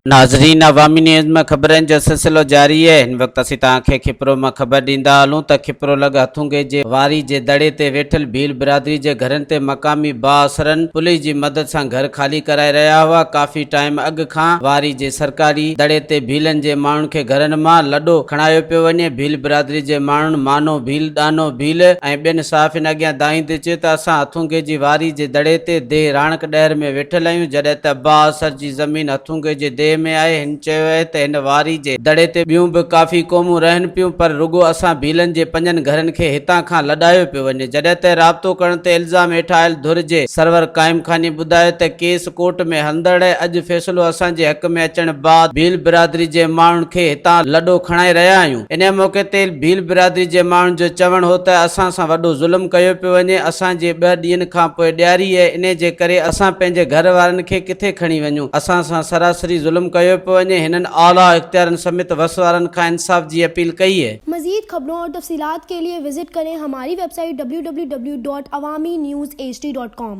ناظرين عوامي نيوز ۾ خبرن جو سلسلو جاري آهي هن وقت اسين توهان کي کپرو مان خبر ڏيندا هلون ته کپرو لڳ هٿونگي جي واري جي دڙي تي ويٺل ڀيل برادري جي گهرن تي مقامي بااثرن پوليس جي مدد سان گهر خالي ڪرائي رهيا هئا ڪافي ٽائيم اڳ کان واري جي سرڪاري دڙي تي ڀيلن جي ماڻهن کي گهرن مان لڏو کڻايو پيو وڃي ڀيل برادري جي ماڻهن مانو ڀيل ڏانو ڀيل ۽ ٻين صحافين اڳيان دانهيندي چيو ته اسان هٿونگي جي واري جي دڙي تي ديهه راڻڪ ڏهر ۾ ويٺل آهيون جڏهن ته بااثر جي زمين هٿونگي جي ديهه ۾ آهي. هن چيو آهي ته هن واري جي دڙي تي ٻيون به ڪافي قومون رهن پيون پر رڳو اسان ڀيلن جي پنجن گهرن کي هتان کان لڏايو پيو وڃي. جڏهن ته رابطو ڪرڻ تي الزام هيٺ آيل ڌر جي سرور قائم خاني ٻڌايو ته ڪيس ڪورٽ ۾ هلندڙ آهي اڄ فيصلو اسان جي حق ۾ اچڻ بعد ڀيل برادري جي ماڻهن کي هتان لڏو کڻائي رهيا آهيون. انهيء موقعي تي ڀيل برادري جي ماڻهن جو چوڻ هو ته اسان سان وڏو ظلم ڪيو پيو وڃي، اسان جي ٻه ڏينهن کان پوء ڏياري آهي، انهيء جي ڪري اسان پنهنجي گهر وارن کي ڪٿي کڻي وڃون، اسان سان سراسري ظلم ڪيو پيو وڃي، هنن اعليٰ اختيارن سميت وس وارن کان انصاف جي اپيل ڪئي آهي. مزيد خبرون اور تفصيلات کے لئے وزٽ ڪرين ھماري web site www.awamiNewsHD.com.